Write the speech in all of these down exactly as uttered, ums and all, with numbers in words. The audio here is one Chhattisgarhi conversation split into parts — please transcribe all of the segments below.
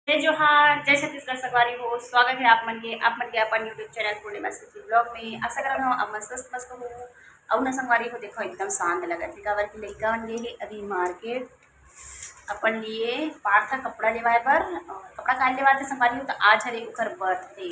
जय जोहार, जय छत्तीसगढ़ संगवारी हो। स्वागत है आप मन के, आप मन के अपन YouTube चैनल पूर्णिमा सिटी ब्लॉग में। आशा करत हूँ आप मन स्वस्थ मस्त हो। अउ न संगवारी हो, देखो एकदम शांत लगत है, काबर कि लइका मन गे हे अभी मार्केट अपन लिए पार्थ कपड़ा लेवाए बर। और कपड़ा काहे लेवाए थे संगवारी हो, तो आज हरे ओकर बर्थडे।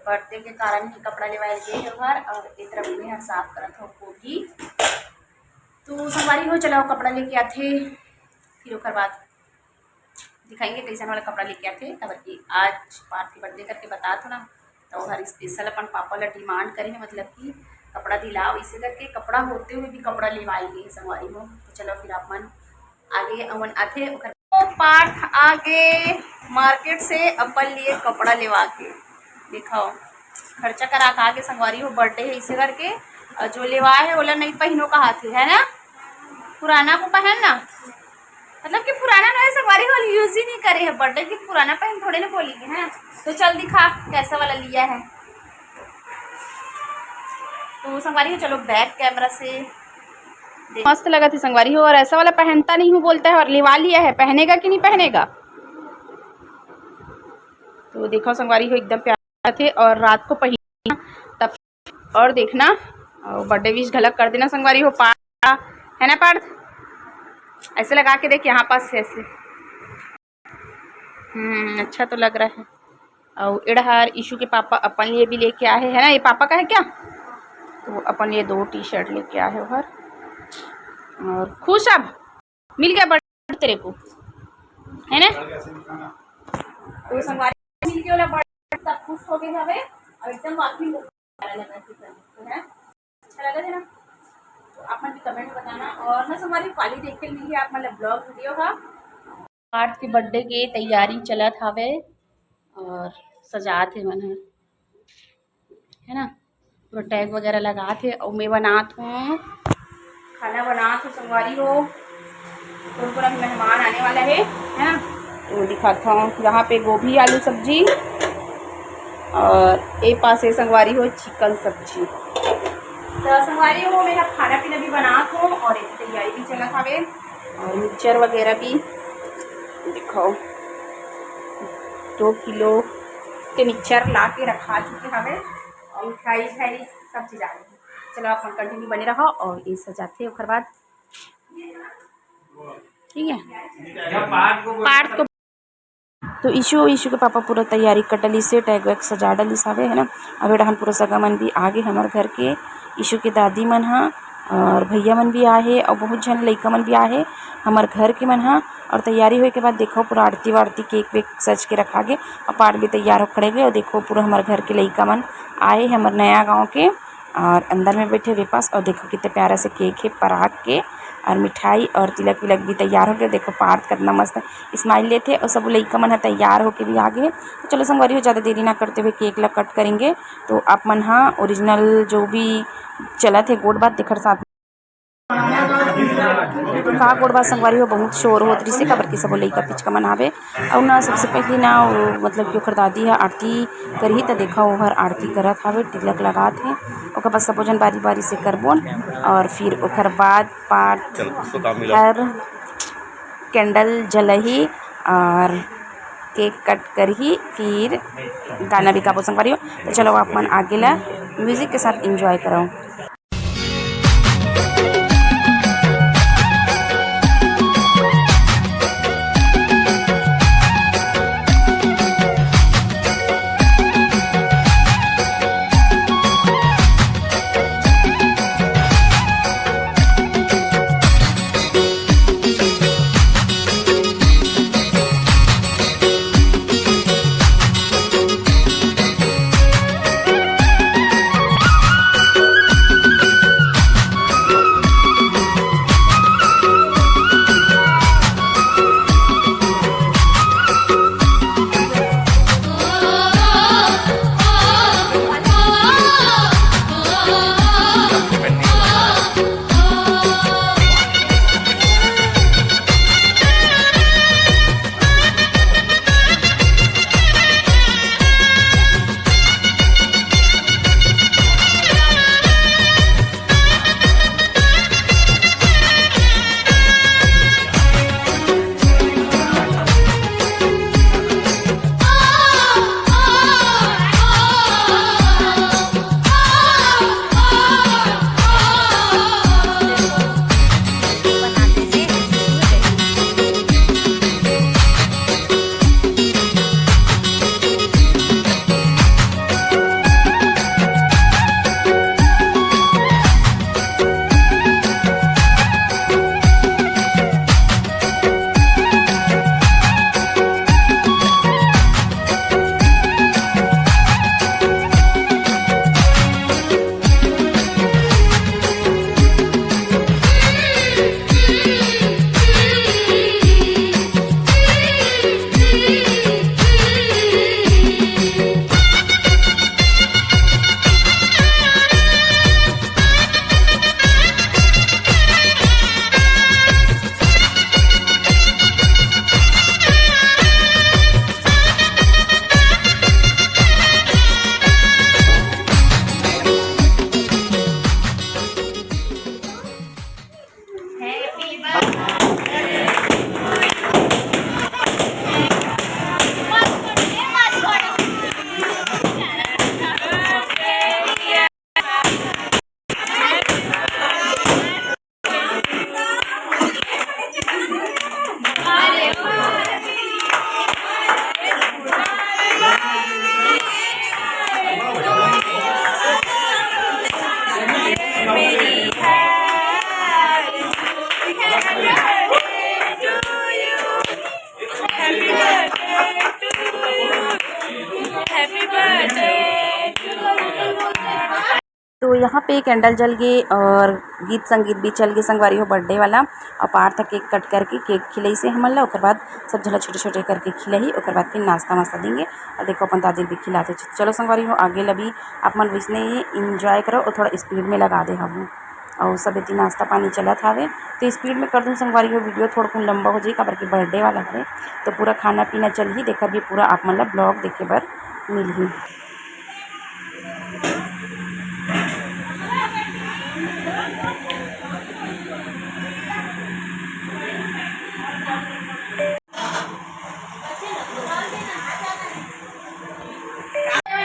बर्थडे के कारण ही कपड़ा लेवाए गे हे ओहर। और ए तरफ में हम साफ करत हो गोभी। तो संगवारी हो, चलो कपड़ा लेके आथे, फिर ओकर बाद दिखाएंगे कैसन वाला कपड़ा लेके आथे, काबर कि आज पार्थ के बर्थडे करके बतात हो ना, तो हर स्पेशल अपन पापा ला डिमांड करे है, मतलब कि कपड़ा दिलाओ, इसे करके कपड़ा होते हुए भी कपड़ा लेवाई गई संगवारी हो। तो चलो फिर अपन आगे अमन आथे ओकर। तो पार्थ आगे मार्केट से अपन लिए कपड़ा लेवा के दिखाओ, खर्चा करा के आगे संगवारी हो, बर्थडे है इसे करके। और जो लेवा है ओला नहीं पहनो कहा थे, है ना, पुराना को पहन ना, मतलब कि पुराना ना है संगवारी हो, यूज ही नहीं करे है बर्थडे की, पुराना पहन थोड़े ना बोली है। तो चल दिखा कैसा वाला लिया है। तो संगवारी हो, चलो बैक कैमरा से देख। मस्त लगा थी संगवारी हो, और ऐसा वाला पहनता नहीं हूँ बोलता है, और लेवा लिया है, पहनेगा कि नहीं पहनेगा। तो देखो संगवारी हो, एकदम प्यारा थे, और रात को पहन तब और देखना, और बर्थडे विश घलक कर देना संगवारी हो। पार्थ है ना पार्थ, ऐसे लगा के देख यहाँ पास ऐसे। हम्म, अच्छा तो लग रहा है। और एडहार ईशु के पापा अपन लिए भी लेके आए हैं, है ना, ये पापा का है क्या? तो अपन लिए दो टी शर्ट लेके आए हो हर। और खुश अब मिल गया बर्थडे तेरे को, है ना? तो संगवारी मिल के वाला बर्थडे सब खुश हो गए हवे और एकदम वाकई में प्यारा लगा है, है? अच्छा लगा है ना? तो आप मन भी कमेंट में बताना। और ना संगवारी काली देखे मिली आप मतलब ब्लॉग वीडियो का। पार्थ के बर्थडे के तैयारी चलत हवे और सजात हे मन ह, है ना, पूरा टैग वगैरह लगात हे। और मैं बनात हूँ, खाना बनात हूँ संगवारी हो, तो पूरा मेहमान आने वाला है, है ना। तो दिखाता हूँ, यहाँ पे गोभी आलू सब्जी और ए पास है संगवारी हो चिकन सब्जी। तो संगवारी हो, मैं खाना पीना भी बनात हूँ और एक तैयारी भी चलत हवे और मिक्सचर वगैरह भी दिखाओ, दो किलो के मिक्सचर ला के रखा चुके हवे और मिठाई उठाई सब चीज आ गई। चलो आप कंटिन्यू बने रहो और ये सजाते हैं ओकर बाद, ठीक है। पार्थ को तो ईशु, ईशु के पापा पूरा तैयारी कर डलिस हे, टैग वैग सजा डलिस हावे, है ना। अब एडहन पूरा सगा मन भी आगे हमर घर के, ईशु के दादी मन ह और भैया मन भी आए हे और बहुत झन लइका मन भी आए हे हमर घर के मन ह। और तैयारी होए के बाद देखो पूरा आरती वारती, केक वेक सज के रखा गे और पार भी तैयार हो खड़े गे। और देखो पूरा हमर घर के लइका मन आए हे हमर नया गांव के, और अंदर में बैठे विपास। और देखो कितने प्यारा से केक है पराग के और मिठाई और तिलक विलक भी तैयार हो गया। देखो पार्थ कितना मस्त स्माइल लेते और सब लइका मन ह तैयार होके भी आ गए। तो चलो संगवारी हो, ज़्यादा देरी ना करते हुए केक ला कट करेंगे। तो आप मन हा ओरिजिनल जो भी चलत है गोठ बात तेखर साथ का गोठ बात संगवारी हो, बहुत शोर होत रहिसे, काबर कि सबो लइका पिचका मन आवे। अउ ना सबसे पहली ना वो, मतलब कि ओखर दादी ह आरती करही, त देखा ओहर आरती करत हावे, तिलक लगात हे। ओकर बाद सबो झन बारी बारी से करबोन और फिर ओकर बाद पाठ चल, कुछ तो काम मिला। हर कैंडल जलही और केक कट करही, फिर गाना भी गाबो संगवारी हो। तो चलो आप मन आगे ला म्यूजिक के साथ एंजॉय करो। तो यहाँ पे candle जल गे और गीत संगीत भी चल गे संगवारी हो, birthday वाला। और पार्थ cake cut करके cake खिलाइसे हमन ला, ओकर बाद सब झन ला छोटे छोटे करके खिलाही, ओकर बाद फिर नाश्ता वास्ता देंगे। और देखो अपन दादी भी खिलाते। चलो संगवारी हो, आगे ला भी आप मन वैसने ही enjoy करो और थोड़ा speed में लगा दे हूँ। और सब इतनी नाश्ता पानी चलत हावे, तो speed में कर दूँ संगवारी हो, video थोड़ा कुन लंबा हो जाही, काबर कि birthday वाला हरे, तो पूरा खाना पीना चलही, देखा भी पूरा आप मन ला vlog देखे बर मिलही।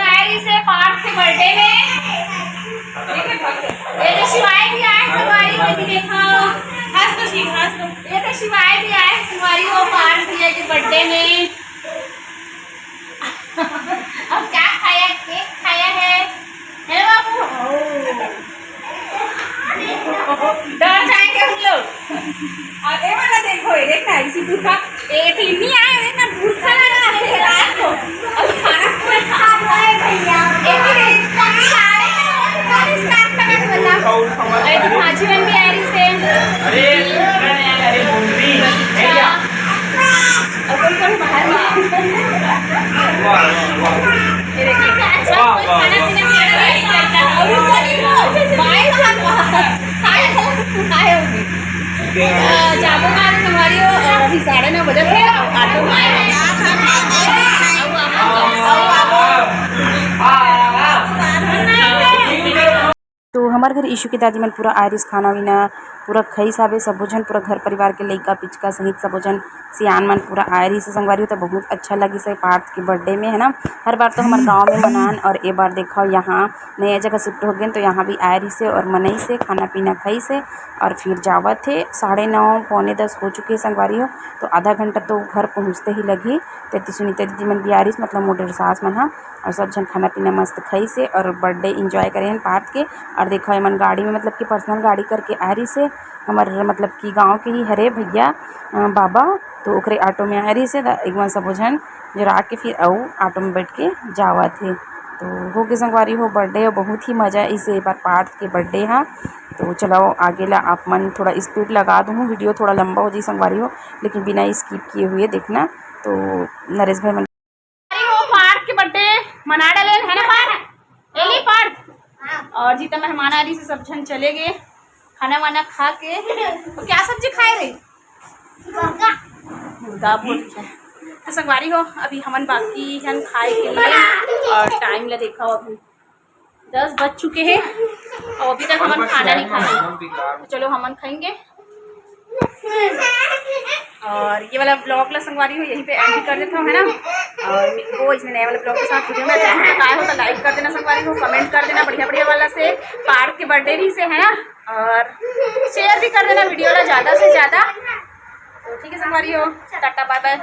आए रहिस हे पार्थ के birthday में। ये तो शिवाय भी आए संगवारी हो, ये भी देखो। हंस तो शिव, हंस तो। ये तो शिवाय भी आए संगवारी हो, पार्थ भैया के birthday में। अब क्या खाया, cake खाया है, है ना बाबू? डर जाएंगे हम लोग। अरे वाला देखो, ये देखना, इसी बुरखा, एक ही नहीं आया, देखना, बुरखा लगा है रात को। अभी खाना कोई खा रहा है भैया। एक ही दिन, साढ़े नौ बजे start लगा था बंदा। अरे, तो भाजी बन भी आ रही से। अरे, अरे, अरे, भैया। और कौन कौन बाहर में? वाह, वाह, वाह। ये देखिए, सब कोई खाना पीना खाना ready करता है। और ऊपर ही लोग, बाएं हाथ वहाँ पर। हाय, हाय होगी। अ, जाबो मारे तुम्हारी हो, अ, अभी साढ़े नौ बजे थे, ऑटो में आए हैं। तो हमर घर ईशु के दादी मन पूरा आए रिहिस खाना वीना, पूरा खइस हाबे सबो झन, पूरा घर परिवार के लइका पिचका सहित सबो झन सियान मन पूरा आए रिहिस हे संगवारी हो। तो बहुत अच्छा लगिस हे पार्थ के birthday में, है ना। हर बार तो हमर गांव में मनान और ए बार देखो यहाँ नया जगह shift हो गए तो यहाँ भी आए रिहिस हे और मनइस हे, खाना पीना खइस हे और फिर जावत हे। साढ़े नौ पौने दस हो चुके हे संगवारी हो, तो आधा घंटा तो घर पहुँचते ही लगही। तो सुनीता दीदी मन भी आए रिहिस, मतलब मोर सास मन हा, और सब झन खाना पीना मस्त खइस हे और birthday enjoy करे हन पार्थ के। और देखो एमन गाड़ी में, मतलब कि personal गाड़ी करके आए रिहिस हे, हमर मतलब कि गाँव के ही हरे भैया, अ, बाबा, तो ओकरे ऑटो में आए रिहिस हे। त एक मन सबो झन जुरा के फिर अउ ऑटो में बैठ के जावत हे। तो हो गे संगवारी हो birthday, और बहुत ही मजा इस बार पार्थ के birthday हा। तो चलो आगे ला आप मन थोड़ा speed लगा दूँ, video थोड़ा लंबा हो जाए संगवारी हो, लेकिन बिना skip किए हुए देखना। तो नरेश भाई मन अरे वो पार्थ के birthday मना डाले है ना पार्थ? एली पार्थ। और जितना मेहमान आ रही से सब झन चले गए खाना वाना खा के। तो क्या सब्जी खाए रही? मुर्गा बोल रही है। तो संगवारी हो, अभी हमन बाकी हन खाए के लिए और time ला देखा हो अभी दस बज चुके हैं और अभी तक हमन खाना नहीं खाए। तो चलो हमन खाएंगे। और ये वाला vlog ला संगवारी हो यहीं पे end कर देता हूँ, है ना। और वो इसने नए वाले vlog के साथ video में अच्छा लगा हो तो like कर देना संगवारी हो, comment कर देना बढ़िया बढ़िया वाला से, पार्थ के birthday भी से, है ना। और share भी कर देना video ला ज़्यादा से ज़्यादा। तो ठीक है संगवारी हो, टाटा bye bye।